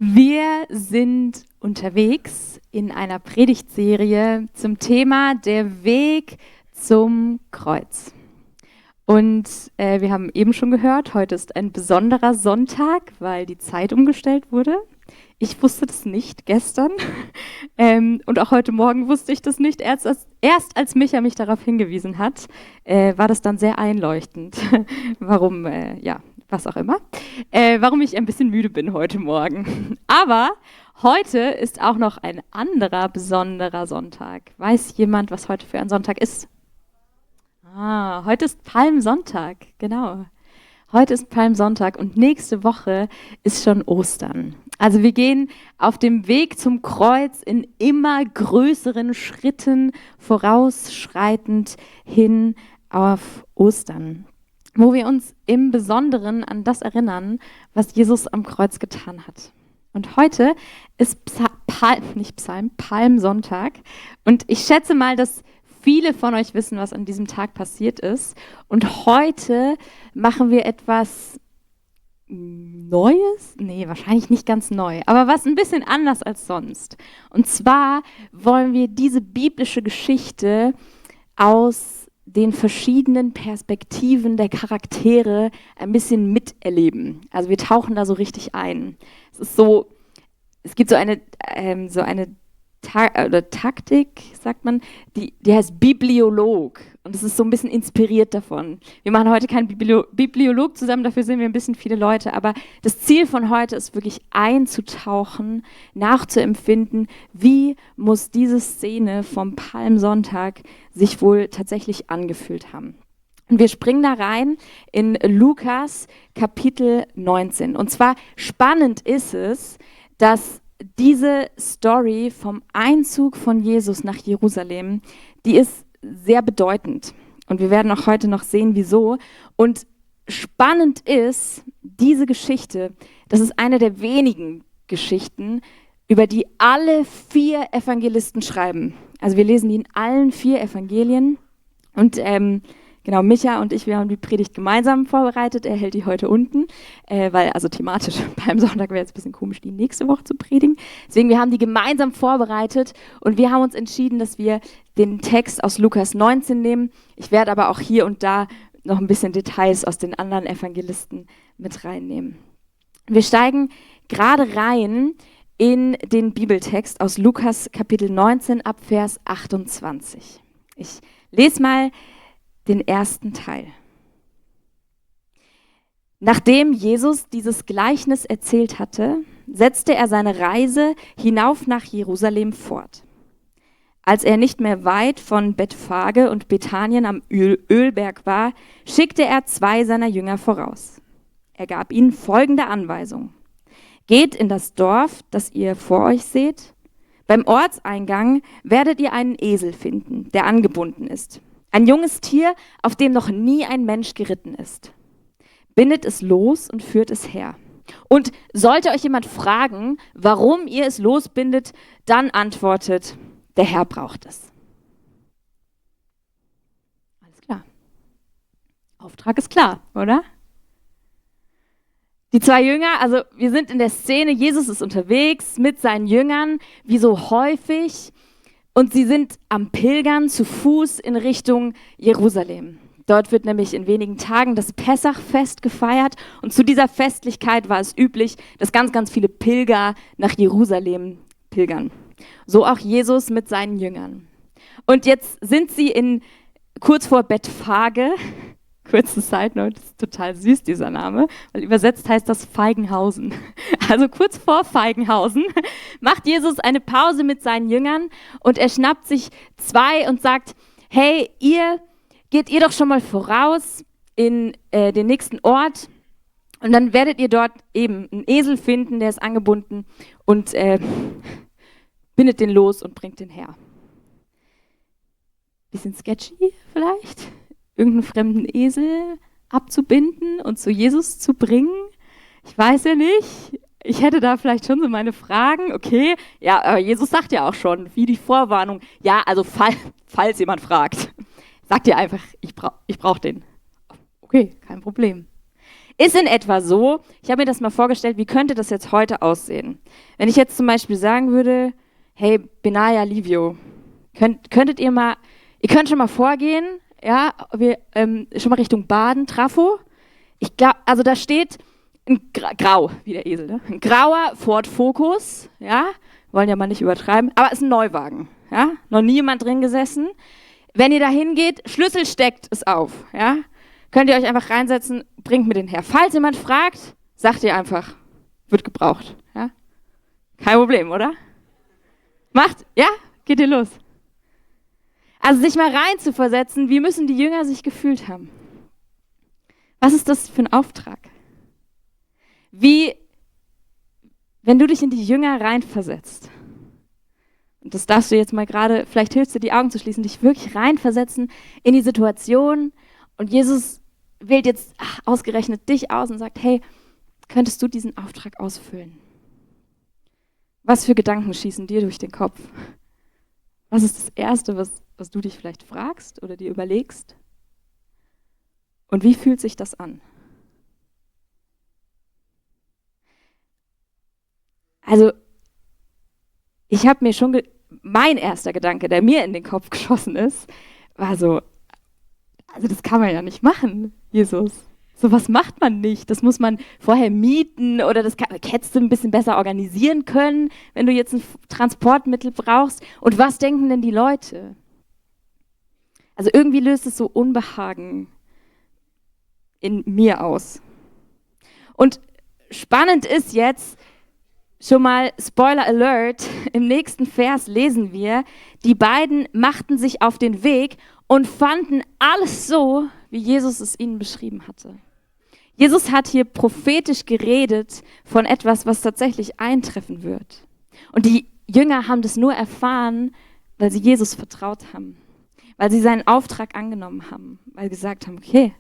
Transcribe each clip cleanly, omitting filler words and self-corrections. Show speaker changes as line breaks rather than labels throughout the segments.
Wir sind unterwegs in einer Predigtserie zum Thema der Weg zum Kreuz. Und wir haben eben schon gehört, heute ist ein besonderer Sonntag, weil die Zeit umgestellt wurde. Ich wusste das nicht gestern und auch heute Morgen wusste ich das nicht. Erst als Micha mich darauf hingewiesen hat, war das dann sehr einleuchtend, warum, was auch immer, warum ich ein bisschen müde bin heute Morgen. Aber heute ist auch noch ein anderer besonderer Sonntag. Weiß jemand, was heute für ein Sonntag ist? Heute ist Palmsonntag, genau. Heute ist Palmsonntag und nächste Woche ist schon Ostern. Also wir gehen auf dem Weg zum Kreuz in immer größeren Schritten vorausschreitend hin auf Ostern, wo wir uns im Besonderen an das erinnern, was Jesus am Kreuz getan hat. Und heute ist Palmsonntag und ich schätze mal, dass viele von euch wissen, was an diesem Tag passiert ist. Und heute machen wir etwas Neues? Nee, wahrscheinlich nicht ganz neu, aber was ein bisschen anders als sonst. Und zwar wollen wir diese biblische Geschichte aus den verschiedenen Perspektiven der Charaktere ein bisschen miterleben. Also wir tauchen da so richtig ein. Es gibt so eine Taktik, sagt man, die heißt Bibliolog. Und das ist so ein bisschen inspiriert davon. Wir machen heute keinen Bibliolog zusammen, dafür sind wir ein bisschen viele Leute. Aber das Ziel von heute ist wirklich einzutauchen, nachzuempfinden, wie muss diese Szene vom Palmsonntag sich wohl tatsächlich angefühlt haben. Und wir springen da rein in Lukas Kapitel 19. Und zwar spannend ist es, dass diese Story vom Einzug von Jesus nach Jerusalem, die ist sehr bedeutend. Und wir werden auch heute noch sehen, wieso. Und spannend ist, diese Geschichte, das ist eine der wenigen Geschichten, über die alle 4 Evangelisten schreiben. Also wir lesen die in allen 4 Evangelien. Und genau, Micha und ich, wir haben die Predigt gemeinsam vorbereitet. Er hält die heute unten, weil also thematisch beim Sonntag wäre jetzt ein bisschen komisch, die nächste Woche zu predigen. Deswegen, wir haben die gemeinsam vorbereitet und wir haben uns entschieden, dass wir den Text aus Lukas 19 nehmen. Ich werde aber auch hier und da noch ein bisschen Details aus den anderen Evangelisten mit reinnehmen. Wir steigen gerade rein in den Bibeltext aus Lukas Kapitel 19 ab Vers 28. Ich lese mal den ersten Teil. Nachdem Jesus dieses Gleichnis erzählt hatte, setzte er seine Reise hinauf nach Jerusalem fort. Als er nicht mehr weit von Bethphage und Bethanien am Ölberg war, schickte er 2 seiner Jünger voraus. Er gab ihnen folgende Anweisung: Geht in das Dorf, das ihr vor euch seht. Beim Ortseingang werdet ihr einen Esel finden, der angebunden ist. Ein junges Tier, auf dem noch nie ein Mensch geritten ist. Bindet es los und führt es her. Und sollte euch jemand fragen, warum ihr es losbindet, dann antwortet: Der Herr braucht es. Alles klar. Auftrag ist klar, oder? Die 2 Jünger, also wir sind in der Szene, Jesus ist unterwegs mit seinen Jüngern, wie so häufig. Und sie sind am Pilgern zu Fuß in Richtung Jerusalem. Dort wird nämlich in wenigen Tagen das Pessachfest gefeiert. Und zu dieser Festlichkeit war es üblich, dass ganz, ganz viele Pilger nach Jerusalem pilgern. So auch Jesus mit seinen Jüngern. Und jetzt sind sie kurz vor Bethphage. Kurze Side Note, das ist total süß, dieser Name, weil übersetzt heißt das Feigenhausen. Also kurz vor Feigenhausen macht Jesus eine Pause mit seinen Jüngern und er schnappt sich 2 und sagt: Hey, geht ihr doch schon mal voraus in den nächsten Ort und dann werdet ihr dort eben einen Esel finden, der ist angebunden und bindet den los und bringt den her. Bisschen sketchy vielleicht? Irgendeinen fremden Esel abzubinden und zu Jesus zu bringen? Ich weiß ja nicht. Ich hätte da vielleicht schon so meine Fragen. Okay, ja, aber Jesus sagt ja auch schon, wie die Vorwarnung. Ja, also falls jemand fragt, sagt ihr einfach, ich brauch den. Okay, kein Problem. Ist in etwa so, ich habe mir das mal vorgestellt, wie könnte das jetzt heute aussehen? Wenn ich jetzt zum Beispiel sagen würde, hey, Benaya, Livio, könntet ihr mal, ihr könnt schon mal vorgehen, ja, schon mal Richtung Baden, Trafo. Ich glaube, also da steht ein Grau, wie der Esel, ne? Ein grauer Ford Focus, ja, wollen ja mal nicht übertreiben, aber ist ein Neuwagen, ja, noch nie jemand drin gesessen. Wenn ihr da hingeht, Schlüssel steckt es auf, ja, könnt ihr euch einfach reinsetzen, bringt mir den her. Falls jemand fragt, sagt ihr einfach, wird gebraucht, ja, kein Problem, oder? Macht, ja, geht ihr los. Also sich mal reinzuversetzen, wie müssen die Jünger sich gefühlt haben? Was ist das für ein Auftrag? Wie, wenn du dich in die Jünger reinversetzt, und das darfst du jetzt mal gerade, vielleicht hilfst du die Augen zu schließen, dich wirklich reinversetzen in die Situation und Jesus wählt jetzt ausgerechnet dich aus und sagt, hey, könntest du diesen Auftrag ausfüllen? Was für Gedanken schießen dir durch den Kopf? Was ist das Erste, was du dich vielleicht fragst oder dir überlegst? Und wie fühlt sich das an? Also, ich habe mir schon, mein erster Gedanke, der mir in den Kopf geschossen ist, war so, also das kann man ja nicht machen, Jesus. Sowas macht man nicht. Das muss man vorher mieten oder das hättest du ein bisschen besser organisieren können, wenn du jetzt ein Transportmittel brauchst. Und was denken denn die Leute? Also irgendwie löst es so Unbehagen in mir aus. Und spannend ist jetzt, schon mal Spoiler Alert, im nächsten Vers lesen wir, die beiden machten sich auf den Weg und fanden alles so, wie Jesus es ihnen beschrieben hatte. Jesus hat hier prophetisch geredet von etwas, was tatsächlich eintreffen wird. Und die Jünger haben das nur erfahren, weil sie Jesus vertraut haben, weil sie seinen Auftrag angenommen haben, weil sie gesagt haben, okay,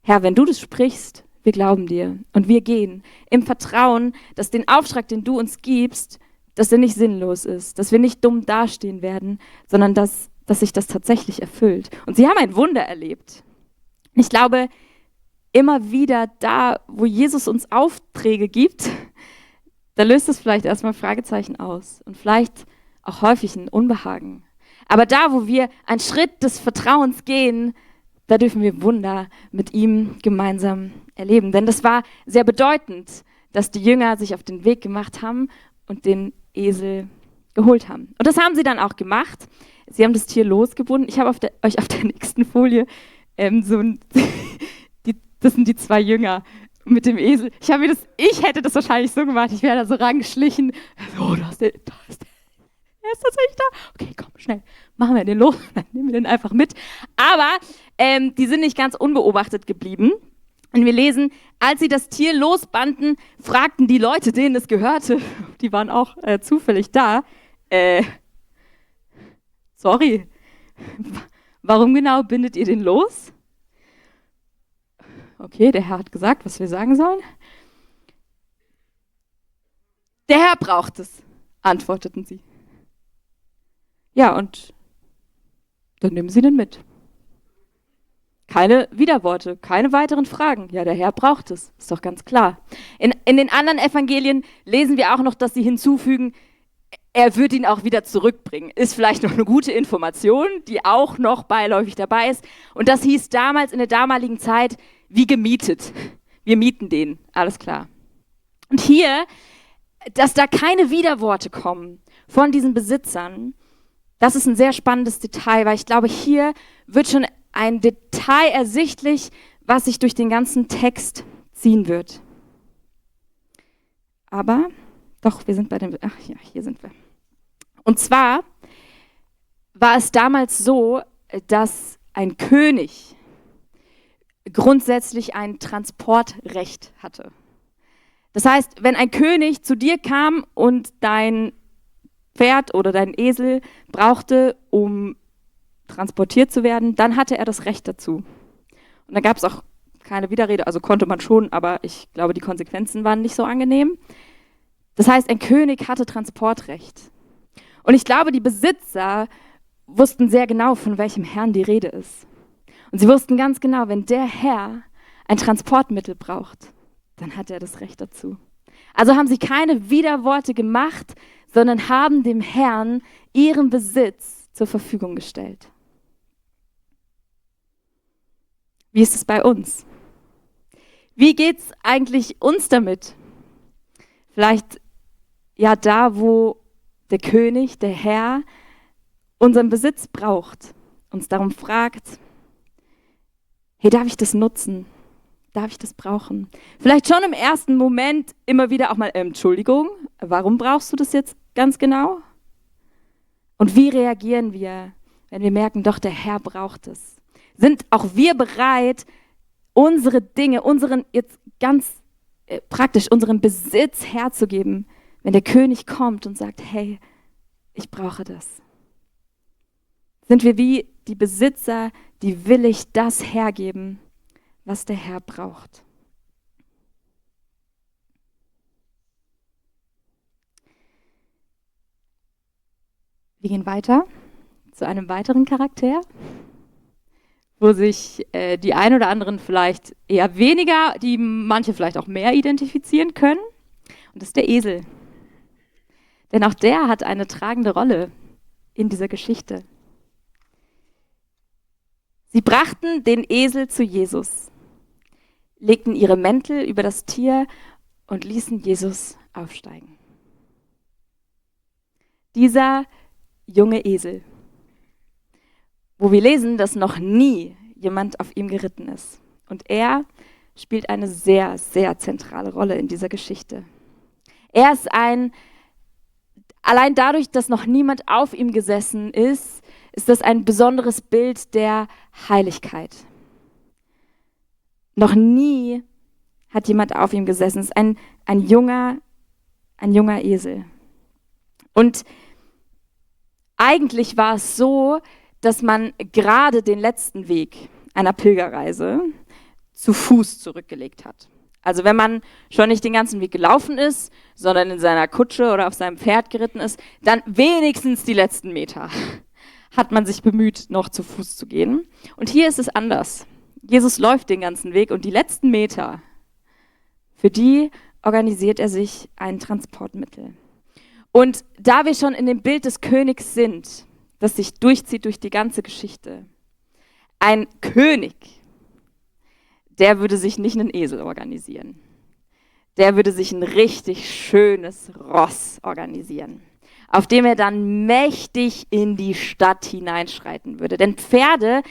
Herr, wenn du das sprichst, wir glauben dir und wir gehen im Vertrauen, dass den Auftrag, den du uns gibst, dass er nicht sinnlos ist, dass wir nicht dumm dastehen werden, sondern dass sich das tatsächlich erfüllt. Und sie haben ein Wunder erlebt. Ich glaube, immer wieder da, wo Jesus uns Aufträge gibt, da löst es vielleicht erstmal Fragezeichen aus und vielleicht auch häufig ein Unbehagen. Aber da, wo wir einen Schritt des Vertrauens gehen, da dürfen wir Wunder mit ihm gemeinsam erleben. Denn das war sehr bedeutend, dass die Jünger sich auf den Weg gemacht haben und den Esel geholt haben. Und das haben sie dann auch gemacht. Sie haben das Tier losgebunden. Ich habe euch auf der nächsten Folie das sind die zwei Jünger mit dem Esel. Ich hätte das wahrscheinlich so gemacht. Ich wäre da so rangeschlichen. Oh, da ist der. Er ist tatsächlich da. Okay, komm, schnell. Machen wir den los. Dann nehmen wir den einfach mit. Aber die sind nicht ganz unbeobachtet geblieben. Und wir lesen, als sie das Tier losbanden, fragten die Leute, denen es gehörte, die waren auch zufällig da, sorry, warum genau bindet ihr den los? Okay, der Herr hat gesagt, was wir sagen sollen. Der Herr braucht es, antworteten sie. Ja, und dann nehmen sie den mit. Keine Widerworte, keine weiteren Fragen. Ja, der Herr braucht es, ist doch ganz klar. In den anderen Evangelien lesen wir auch noch, dass sie hinzufügen, er wird ihn auch wieder zurückbringen. Ist vielleicht noch eine gute Information, die auch noch beiläufig dabei ist. Und das hieß damals, in der damaligen Zeit, wie gemietet. Wir mieten den, alles klar. Und hier, dass da keine Widerworte kommen von diesen Besitzern, das ist ein sehr spannendes Detail, weil ich glaube, hier wird schon ein Detail ersichtlich, was sich durch den ganzen Text ziehen wird. Aber, doch, wir sind bei dem, ach ja, hier sind wir. Und zwar war es damals so, dass ein König grundsätzlich ein Transportrecht hatte. Das heißt, wenn ein König zu dir kam und dein Pferd oder dein Esel brauchte, um transportiert zu werden, dann hatte er das Recht dazu. Und da gab es auch keine Widerrede, also konnte man schon, aber ich glaube, die Konsequenzen waren nicht so angenehm. Das heißt, ein König hatte Transportrecht. Und ich glaube, die Besitzer wussten sehr genau, von welchem Herrn die Rede ist. Und sie wussten ganz genau, wenn der Herr ein Transportmittel braucht, dann hat er das Recht dazu. Also haben sie keine Widerworte gemacht, sondern haben dem Herrn ihren Besitz zur Verfügung gestellt. Wie ist es bei uns? Wie geht es eigentlich uns damit? Vielleicht ja da, wo der König, der Herr, unseren Besitz braucht, uns darum fragt, hey, darf ich das nutzen? Darf ich das brauchen? Vielleicht schon im ersten Moment immer wieder auch mal, Entschuldigung, warum brauchst du das jetzt ganz genau? Und wie reagieren wir, wenn wir merken, doch, der Herr braucht es? Sind auch wir bereit, unsere Dinge, jetzt ganz praktisch, unseren Besitz herzugeben, wenn der König kommt und sagt, hey, ich brauche das? Sind wir wie die Besitzer, die willig das hergeben, was der Herr braucht? Wir gehen weiter zu einem weiteren Charakter, wo sich die ein oder anderen vielleicht eher weniger, die manche vielleicht auch mehr identifizieren können. Und das ist der Esel. Denn auch der hat eine tragende Rolle in dieser Geschichte. Sie brachten den Esel zu Jesus, legten ihre Mäntel über das Tier und ließen Jesus aufsteigen. Dieser junge Esel, wo wir lesen, dass noch nie jemand auf ihm geritten ist. Und er spielt eine sehr, sehr zentrale Rolle in dieser Geschichte. Er ist allein dadurch, dass noch niemand auf ihm gesessen ist das ein besonderes Bild der Heiligkeit. Noch nie hat jemand auf ihm gesessen. Es ist ein junger Esel. Und eigentlich war es so, dass man gerade den letzten Weg einer Pilgerreise zu Fuß zurückgelegt hat. Also wenn man schon nicht den ganzen Weg gelaufen ist, sondern in seiner Kutsche oder auf seinem Pferd geritten ist, dann wenigstens die letzten Meter hat man sich bemüht, noch zu Fuß zu gehen. Und hier ist es anders. Jesus läuft den ganzen Weg und die letzten Meter, für die organisiert er sich ein Transportmittel. Und da wir schon in dem Bild des Königs sind, das sich durchzieht durch die ganze Geschichte, ein König, der würde sich nicht einen Esel organisieren. Der würde sich ein richtig schönes Ross organisieren, auf dem er dann mächtig in die Stadt hineinschreiten würde. Denn Pferde,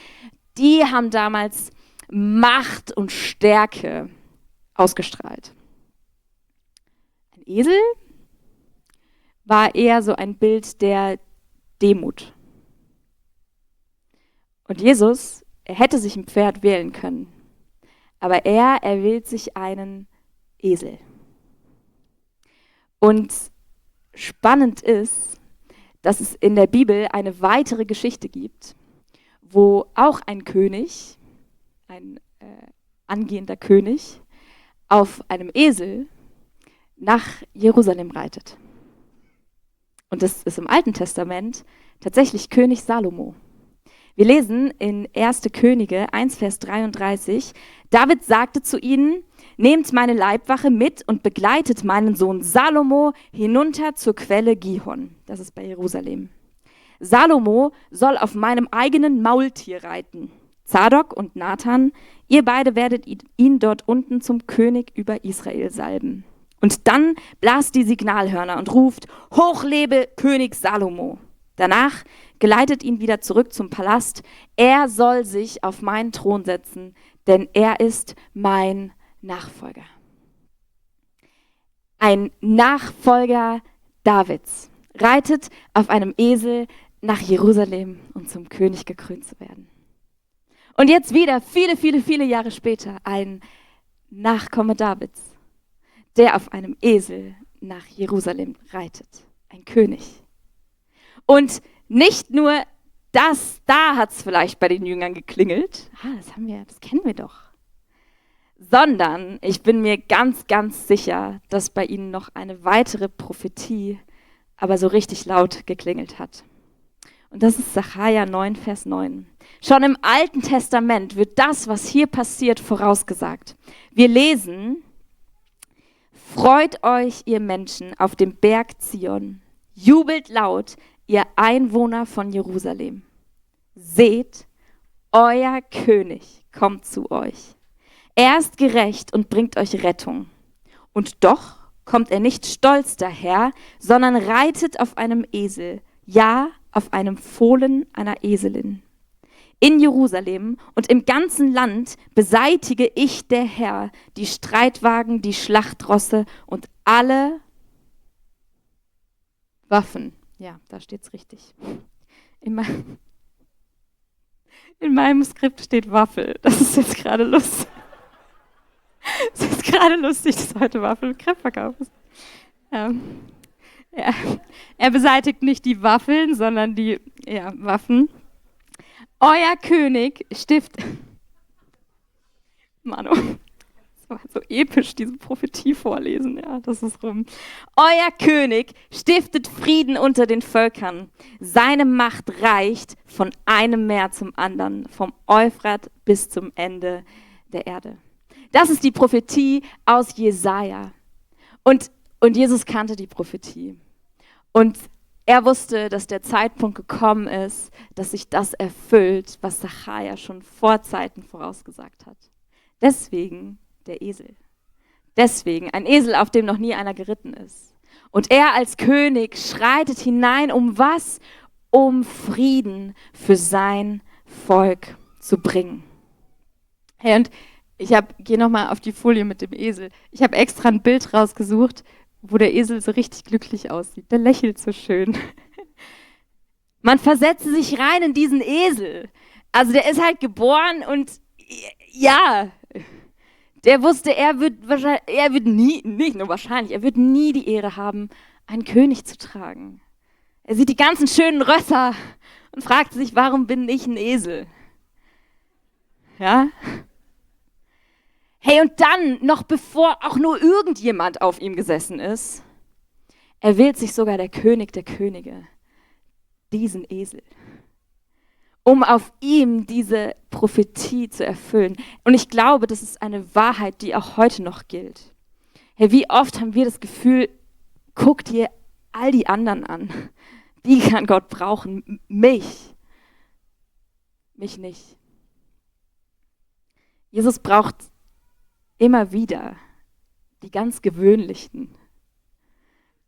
die haben damals Macht und Stärke ausgestrahlt. Ein Esel war eher so ein Bild der Demut. Und Jesus, er hätte sich ein Pferd wählen können, aber er erwählt sich einen Esel. Und spannend ist, dass es in der Bibel eine weitere Geschichte gibt, wo auch ein König, ein angehender König, auf einem Esel nach Jerusalem reitet. Und das ist im Alten Testament tatsächlich König Salomo. Wir lesen in 1. Könige 1, Vers 33, David sagte zu ihnen, nehmt meine Leibwache mit und begleitet meinen Sohn Salomo hinunter zur Quelle Gihon. Das ist bei Jerusalem. Salomo soll auf meinem eigenen Maultier reiten. Zadok und Nathan, ihr beide werdet ihn dort unten zum König über Israel salben. Und dann blast die Signalhörner und ruft, hoch lebe König Salomo. Danach geleitet ihn wieder zurück zum Palast. Er soll sich auf meinen Thron setzen, denn er ist mein Nachfolger. Ein Nachfolger Davids reitet auf einem Esel nach Jerusalem, um zum König gekrönt zu werden. Und jetzt wieder, viele, viele, viele Jahre später, ein Nachkomme Davids, der auf einem Esel nach Jerusalem reitet. Ein König. Und nicht nur das, da hat es vielleicht bei den Jüngern geklingelt. Das kennen wir doch. Sondern ich bin mir ganz, ganz sicher, dass bei ihnen noch eine weitere Prophetie, aber so richtig laut geklingelt hat. Und das ist Sacharja 9, Vers 9. Schon im Alten Testament wird das, was hier passiert, vorausgesagt. Wir lesen: Freut euch, ihr Menschen auf dem Berg Zion. Jubelt laut, ihr Einwohner von Jerusalem. Seht, euer König kommt zu euch. Er ist gerecht und bringt euch Rettung. Und doch kommt er nicht stolz daher, sondern reitet auf einem Esel, ja, auf einem Fohlen einer Eselin. In Jerusalem und im ganzen Land beseitige ich, der Herr, die Streitwagen, die Schlachtrosse und alle Waffen. Ja, da steht's richtig. In meinem Skript steht Waffel. Das ist jetzt gerade lustig. Es ist gerade lustig, dass heute Waffel und Crepe verkauft ist. Ja. Er beseitigt nicht die Waffeln, sondern die Waffen. Euer König stiftet. Manu, das war so episch, diese Prophetie vorlesen. Ja, das ist rum. Euer König stiftet Frieden unter den Völkern. Seine Macht reicht von einem Meer zum anderen, vom Euphrat bis zum Ende der Erde. Das ist die Prophetie aus Jesaja. Und Jesus kannte die Prophetie. Und er wusste, dass der Zeitpunkt gekommen ist, dass sich das erfüllt, was Sacharja schon vor Zeiten vorausgesagt hat. Deswegen der Esel. Deswegen ein Esel, auf dem noch nie einer geritten ist. Und er als König schreitet hinein, um was? Um Frieden für sein Volk zu bringen. Hey, und gehe nochmal auf die Folie mit dem Esel. Ich habe extra ein Bild rausgesucht, wo der Esel so richtig glücklich aussieht. Der lächelt so schön. Man versetze sich rein in diesen Esel. Also der ist halt geboren und ja, der wusste, er wird nie die Ehre haben, einen König zu tragen. Er sieht die ganzen schönen Rösser und fragt sich, warum bin ich ein Esel? Ja? Hey, und dann, noch bevor auch nur irgendjemand auf ihm gesessen ist, erwählt sich sogar der König der Könige, diesen Esel, um auf ihm diese Prophetie zu erfüllen. Und ich glaube, das ist eine Wahrheit, die auch heute noch gilt. Hey, wie oft haben wir das Gefühl, guck dir all die anderen an. Die kann Gott brauchen, mich nicht. Jesus braucht immer wieder die ganz gewöhnlichen,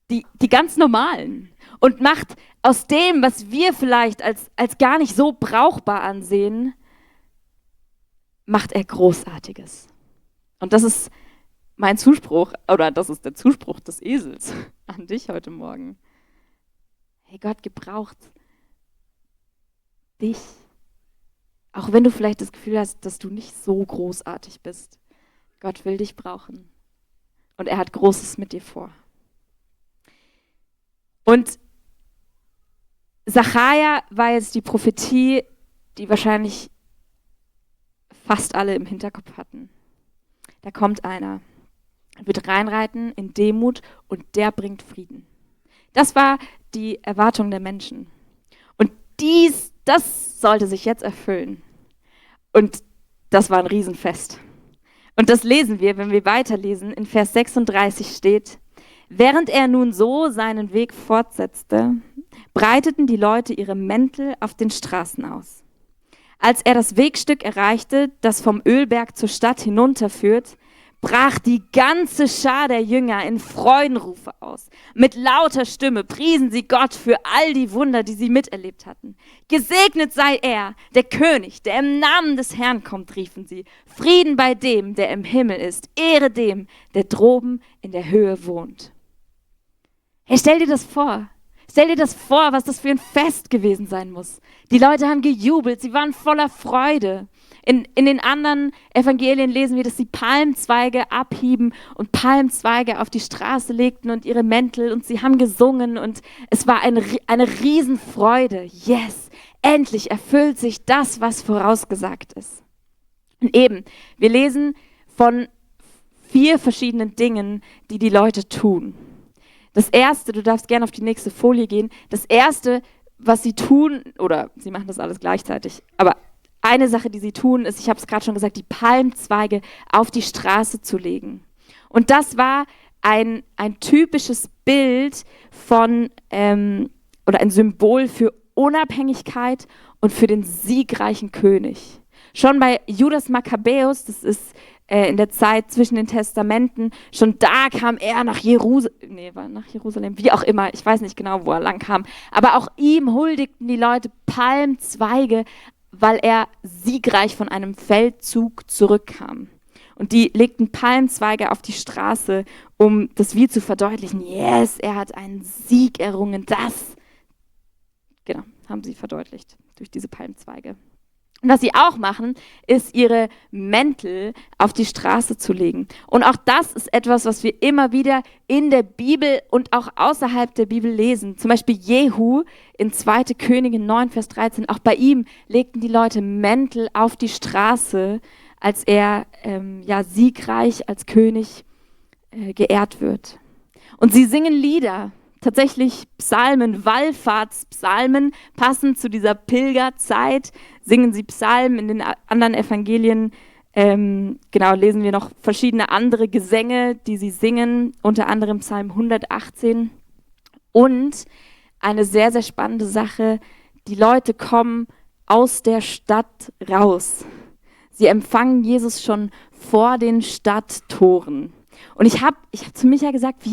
die ganz normalen und macht aus dem, was wir vielleicht als gar nicht so brauchbar ansehen, macht er Großartiges. Und das ist mein Zuspruch, oder das ist der Zuspruch des Esels an dich heute Morgen. Hey, Gott gebraucht dich, auch wenn du vielleicht das Gefühl hast, dass du nicht so großartig bist. Gott will dich brauchen und er hat Großes mit dir vor. Und Sacharja war jetzt die Prophetie, die wahrscheinlich fast alle im Hinterkopf hatten. Da kommt einer, wird reinreiten in Demut und der bringt Frieden. Das war die Erwartung der Menschen. Und das sollte sich jetzt erfüllen. Und das war ein Riesenfest. Und das lesen wir, wenn wir weiterlesen. In Vers 36 steht: Während er nun so seinen Weg fortsetzte, breiteten die Leute ihre Mäntel auf den Straßen aus. Als er das Wegstück erreichte, das vom Ölberg zur Stadt hinunterführt, brach die ganze Schar der Jünger in Freudenrufe aus. Mit lauter Stimme priesen sie Gott für all die Wunder, die sie miterlebt hatten. Gesegnet sei er, der König, der im Namen des Herrn kommt, riefen sie. Frieden bei dem, der im Himmel ist. Ehre dem, der droben in der Höhe wohnt. Hey, stell dir das vor. Stell dir das vor, was das für ein Fest gewesen sein muss. Die Leute haben gejubelt, sie waren voller Freude. In den anderen Evangelien lesen wir, dass sie Palmzweige abhieben und Palmzweige auf die Straße legten und ihre Mäntel und sie haben gesungen und es war eine Riesenfreude. Yes, endlich erfüllt sich das, was vorausgesagt ist. Und eben, wir lesen von 4 verschiedenen Dingen, die die Leute tun. Das erste, du darfst gerne auf die nächste Folie gehen, das erste, was sie tun, oder sie machen das alles gleichzeitig, aber eine Sache, die sie tun, ist, ich habe es gerade schon gesagt, die Palmzweige auf die Straße zu legen. Und das war ein typisches Bild von, oder ein Symbol für Unabhängigkeit und für den siegreichen König. Schon bei Judas Makkabäus, das ist in der Zeit zwischen den Testamenten, schon da kam er nach Jerusalem, wie auch immer, ich weiß nicht genau, wo er lang kam, aber auch ihm huldigten die Leute Palmzweige, weil er siegreich von einem Feldzug zurückkam. Und die legten Palmzweige auf die Straße, um das wie zu verdeutlichen. Yes, er hat einen Sieg errungen. Das, genau, haben sie verdeutlicht durch diese Palmzweige. Und was sie auch machen, ist, ihre Mäntel auf die Straße zu legen. Und auch das ist etwas, was wir immer wieder in der Bibel und auch außerhalb der Bibel lesen. Zum Beispiel Jehu in 2. Könige 9, Vers 13. Auch bei ihm legten die Leute Mäntel auf die Straße, als er siegreich als König geehrt wird. Und sie singen Lieder. Tatsächlich Psalmen, Wallfahrtspsalmen, passend zu dieser Pilgerzeit, singen sie Psalmen. In den anderen Evangelien lesen wir noch verschiedene andere Gesänge, die sie singen, unter anderem Psalm 118. Und eine sehr, sehr spannende Sache, die Leute kommen aus der Stadt raus. Sie empfangen Jesus schon vor den Stadttoren. Und ich hab zu Micha gesagt,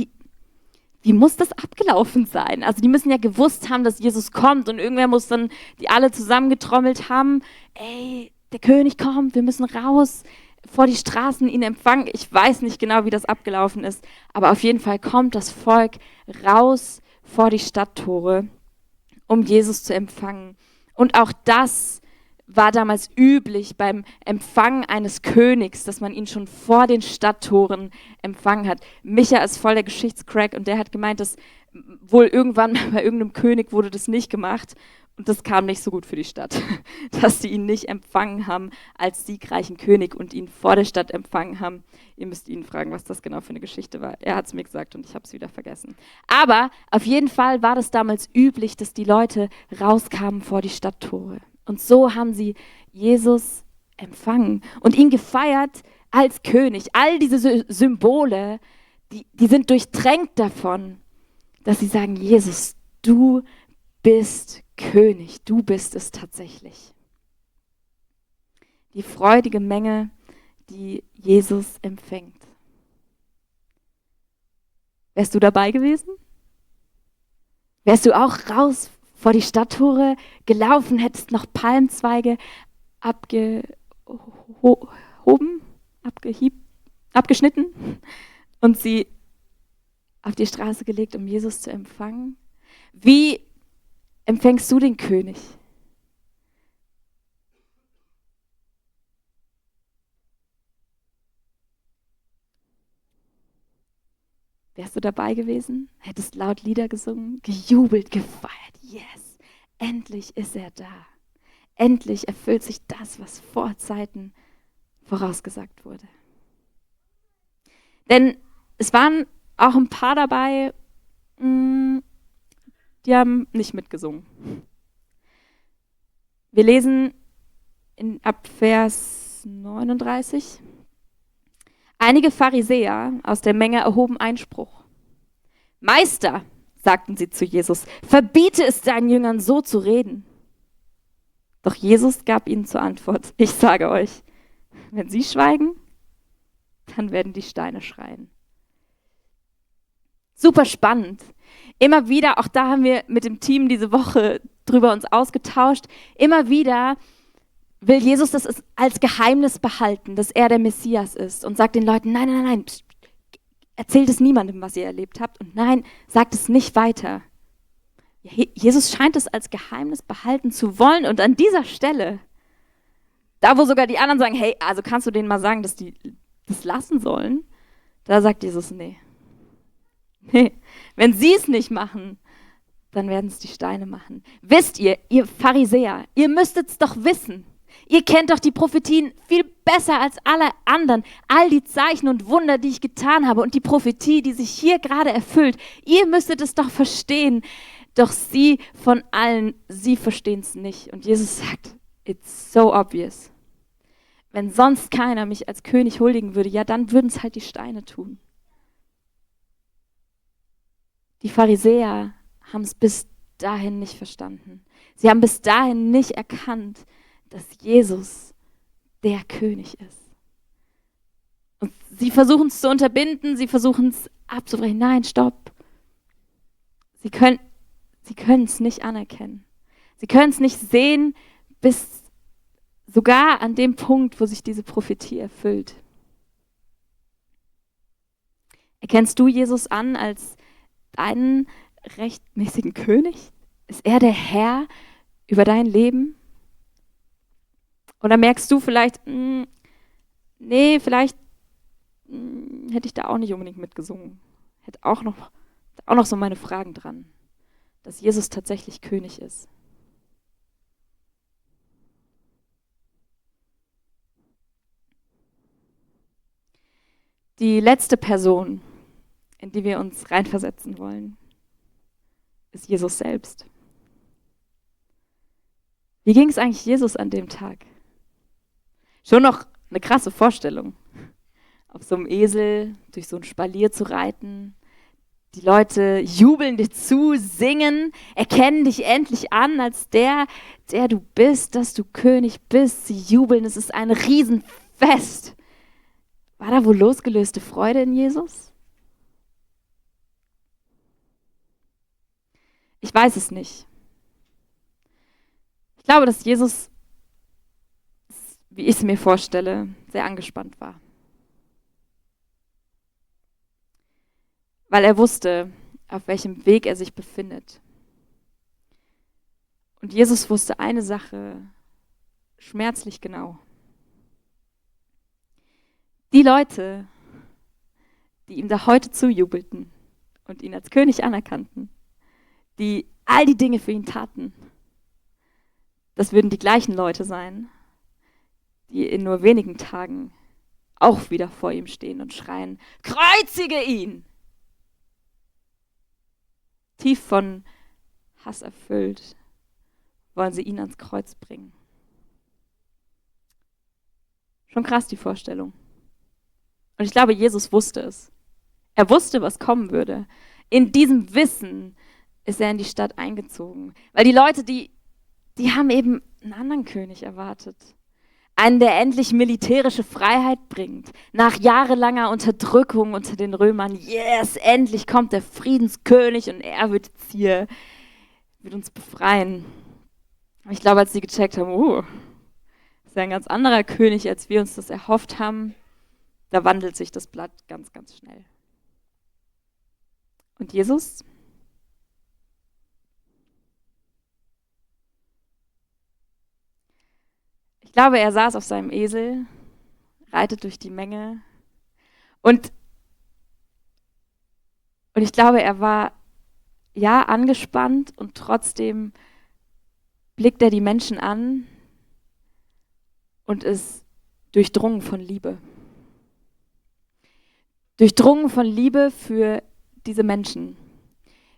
wie muss das abgelaufen sein? Also die müssen ja gewusst haben, dass Jesus kommt und irgendwer muss dann die alle zusammengetrommelt haben. Ey, der König kommt, wir müssen raus vor die Straßen ihn empfangen. Ich weiß nicht genau, wie das abgelaufen ist, aber auf jeden Fall kommt das Volk raus vor die Stadttore, um Jesus zu empfangen. Und auch das war damals üblich beim Empfang eines Königs, dass man ihn schon vor den Stadttoren empfangen hat. Micha ist voll der Geschichtscrack und der hat gemeint, dass wohl irgendwann bei irgendeinem König wurde das nicht gemacht und das kam nicht so gut für die Stadt, dass sie ihn nicht empfangen haben als siegreichen König und ihn vor der Stadt empfangen haben. Ihr müsst ihn fragen, was das genau für eine Geschichte war. Er hat es mir gesagt und ich habe es wieder vergessen. Aber auf jeden Fall war das damals üblich, dass die Leute rauskamen vor die Stadttore. Und so haben sie Jesus empfangen und ihn gefeiert als König. All diese Symbole, die sind durchtränkt davon, dass sie sagen, Jesus, du bist König, du bist es tatsächlich. Die freudige Menge, die Jesus empfängt. Wärst du dabei gewesen? Wärst du auch raus vor die Stadttore gelaufen, hättest noch Palmzweige abgeschnitten und sie auf die Straße gelegt, um Jesus zu empfangen? Wie empfängst du den König? Wärst du dabei gewesen? Hättest laut Lieder gesungen, gejubelt, gefeiert. Yes, endlich ist er da. Endlich erfüllt sich das, was vor Zeiten vorausgesagt wurde. Denn es waren auch ein paar dabei, die haben nicht mitgesungen. Wir lesen ab Vers 39. Einige Pharisäer aus der Menge erhoben Einspruch. Meister, sagten sie zu Jesus, verbiete es deinen Jüngern, so zu reden. Doch Jesus gab ihnen zur Antwort, ich sage euch, wenn sie schweigen, dann werden die Steine schreien. Super spannend. Immer wieder, auch da haben wir mit dem Team diese Woche drüber uns ausgetauscht, immer wieder will Jesus das als Geheimnis behalten, dass er der Messias ist und sagt den Leuten, nein, nein, nein, erzählt es niemandem, was ihr erlebt habt und nein, sagt es nicht weiter. Jesus scheint es als Geheimnis behalten zu wollen und an dieser Stelle, da wo sogar die anderen sagen, hey, also kannst du denen mal sagen, dass die das lassen sollen, da sagt Jesus, nee, wenn sie es nicht machen, dann werden es die Steine machen. Wisst ihr, ihr Pharisäer, ihr müsstet es doch wissen. Ihr kennt doch die Prophetien viel besser als alle anderen. All die Zeichen und Wunder, die ich getan habe und die Prophetie, die sich hier gerade erfüllt. Ihr müsstet es doch verstehen, Doch sie von allen, sie verstehen es nicht. Und Jesus sagt, it's so obvious. Wenn sonst keiner mich als König huldigen würde, ja, dann würden es halt die Steine tun. Die Pharisäer haben es bis dahin nicht verstanden. Sie haben bis dahin nicht erkannt, dass Jesus der König ist. Und sie versuchen es zu unterbinden, sie versuchen es abzubrechen. Nein, stopp. Sie können es nicht anerkennen. Sie können es nicht sehen, bis sogar an dem Punkt, wo sich diese Prophetie erfüllt. Erkennst du Jesus an als deinen rechtmäßigen König? Ist er der Herr über dein Leben? Oder merkst du vielleicht, nee, vielleicht hätte ich da auch nicht unbedingt mitgesungen. Hätte auch noch so meine Fragen dran, dass Jesus tatsächlich König ist. Die letzte Person, in die wir uns reinversetzen wollen, ist Jesus selbst. Wie ging es eigentlich Jesus an dem Tag? Schon noch eine krasse Vorstellung, auf so einem Esel durch so ein Spalier zu reiten. Die Leute jubeln dir zu, singen, erkennen dich endlich an als der du bist, dass du König bist. Sie jubeln, es ist ein Riesenfest. War da wohl losgelöste Freude in Jesus? Ich weiß es nicht. Ich glaube, dass Jesus, wie ich es mir vorstelle, sehr angespannt war. Weil er wusste, auf welchem Weg er sich befindet. Und Jesus wusste eine Sache schmerzlich genau. Die Leute, die ihm da heute zujubelten und ihn als König anerkannten, die all die Dinge für ihn taten, das würden die gleichen Leute sein, die in nur wenigen Tagen auch wieder vor ihm stehen und schreien, kreuzige ihn! Tief von Hass erfüllt, wollen sie ihn ans Kreuz bringen. Schon krass die Vorstellung. Und ich glaube, Jesus wusste es. Er wusste, was kommen würde. In diesem Wissen ist er in die Stadt eingezogen. Weil die Leute, die haben eben einen anderen König erwartet. Einen, der endlich militärische Freiheit bringt. Nach jahrelanger Unterdrückung unter den Römern. Yes, endlich kommt der Friedenskönig und er wird uns befreien. Aber ich glaube, als sie gecheckt haben, ist ja ein ganz anderer König, als wir uns das erhofft haben, da wandelt sich das Blatt ganz, ganz schnell. Und Jesus? Ich glaube, er saß auf seinem Esel, reitet durch die Menge und ich glaube, er war ja angespannt und trotzdem blickt er die Menschen an und ist durchdrungen von Liebe. Durchdrungen von Liebe für diese Menschen,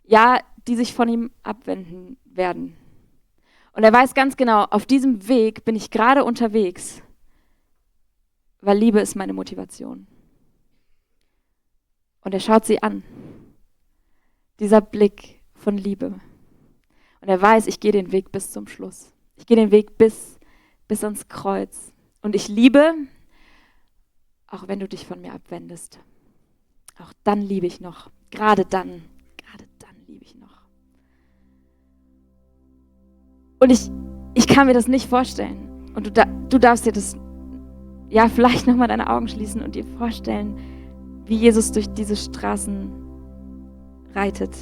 ja, die sich von ihm abwenden werden. Und er weiß ganz genau, auf diesem Weg bin ich gerade unterwegs, weil Liebe ist meine Motivation. Und er schaut sie an, dieser Blick von Liebe. Und er weiß, ich gehe den Weg bis zum Schluss. Ich gehe den Weg bis ans Kreuz. Und ich liebe, auch wenn du dich von mir abwendest. Auch dann liebe ich noch. Gerade dann liebe ich noch. Und ich kann mir das nicht vorstellen. Und du darfst dir das, ja, vielleicht nochmal deine Augen schließen und dir vorstellen, wie Jesus durch diese Straßen reitet.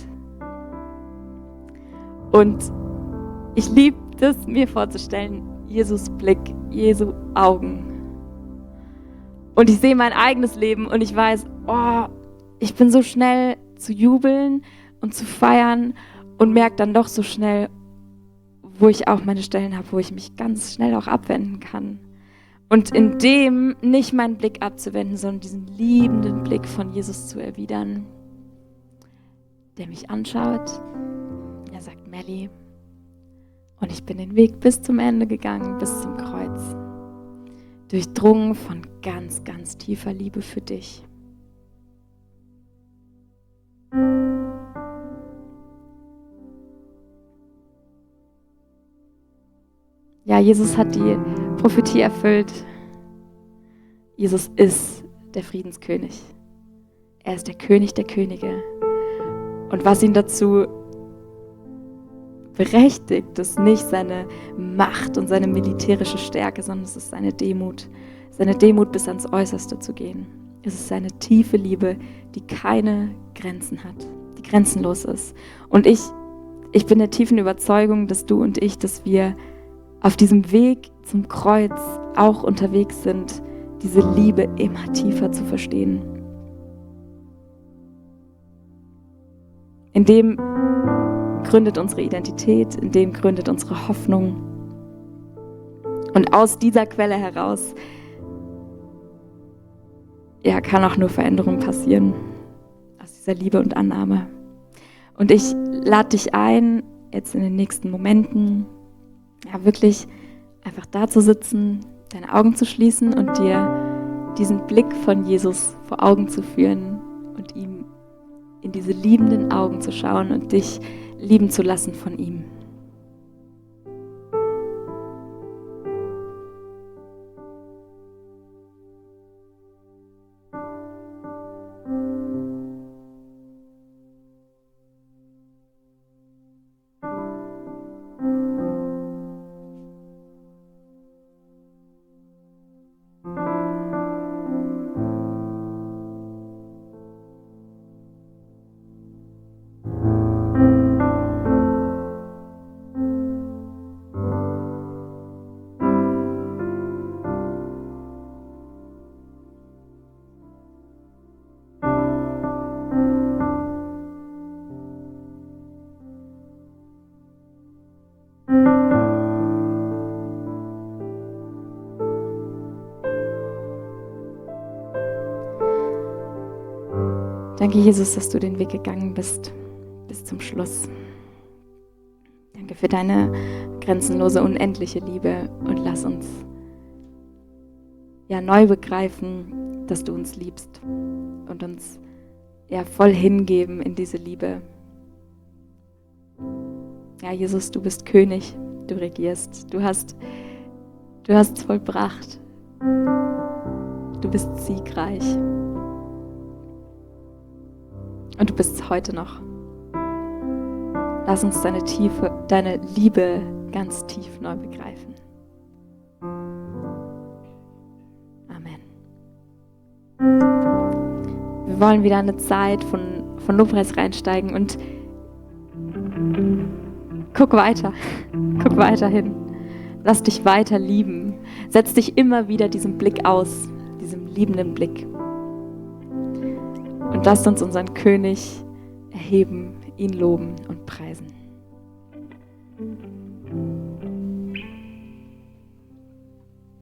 Und ich liebe das, mir vorzustellen, Jesus Blick, Jesu Augen. Und ich sehe mein eigenes Leben und ich weiß, ich bin so schnell zu jubeln und zu feiern und merke dann doch so schnell, wo ich auch meine Stellen habe, wo ich mich ganz schnell auch abwenden kann. Und in dem nicht meinen Blick abzuwenden, sondern diesen liebenden Blick von Jesus zu erwidern, der mich anschaut, er sagt, Melli, und ich bin den Weg bis zum Ende gegangen, bis zum Kreuz, durchdrungen von ganz, ganz tiefer Liebe für dich. Ja, Jesus hat die Prophetie erfüllt. Jesus ist der Friedenskönig. Er ist der König der Könige. Und was ihn dazu berechtigt, ist nicht seine Macht und seine militärische Stärke, sondern es ist seine Demut. Seine Demut bis ans Äußerste zu gehen. Es ist seine tiefe Liebe, die keine Grenzen hat, die grenzenlos ist. Und ich bin der tiefen Überzeugung, dass du und ich, dass wir auf diesem Weg zum Kreuz auch unterwegs sind, diese Liebe immer tiefer zu verstehen. In dem gründet unsere Identität, in dem gründet unsere Hoffnung. Und aus dieser Quelle heraus kann auch nur Veränderung passieren. Aus dieser Liebe und Annahme. Und ich lade dich ein, jetzt in den nächsten Momenten, wirklich einfach da zu sitzen, deine Augen zu schließen und dir diesen Blick von Jesus vor Augen zu führen und ihm in diese liebenden Augen zu schauen und dich lieben zu lassen von ihm. Danke, Jesus, dass du den Weg gegangen bist bis zum Schluss. Danke für deine grenzenlose, unendliche Liebe und lass uns neu begreifen, dass du uns liebst und uns voll hingeben in diese Liebe. Ja, Jesus, du bist König, du regierst, du hast vollbracht, du bist siegreich. Und du bist es heute noch. Lass uns deine Liebe ganz tief neu begreifen. Amen. Wir wollen wieder eine Zeit von Lobpreis reinsteigen und guck weiter. Guck weiter hin. Lass dich weiter lieben. Setz dich immer wieder diesem Blick aus, diesem liebenden Blick. Und lasst uns unseren König erheben, ihn loben und preisen.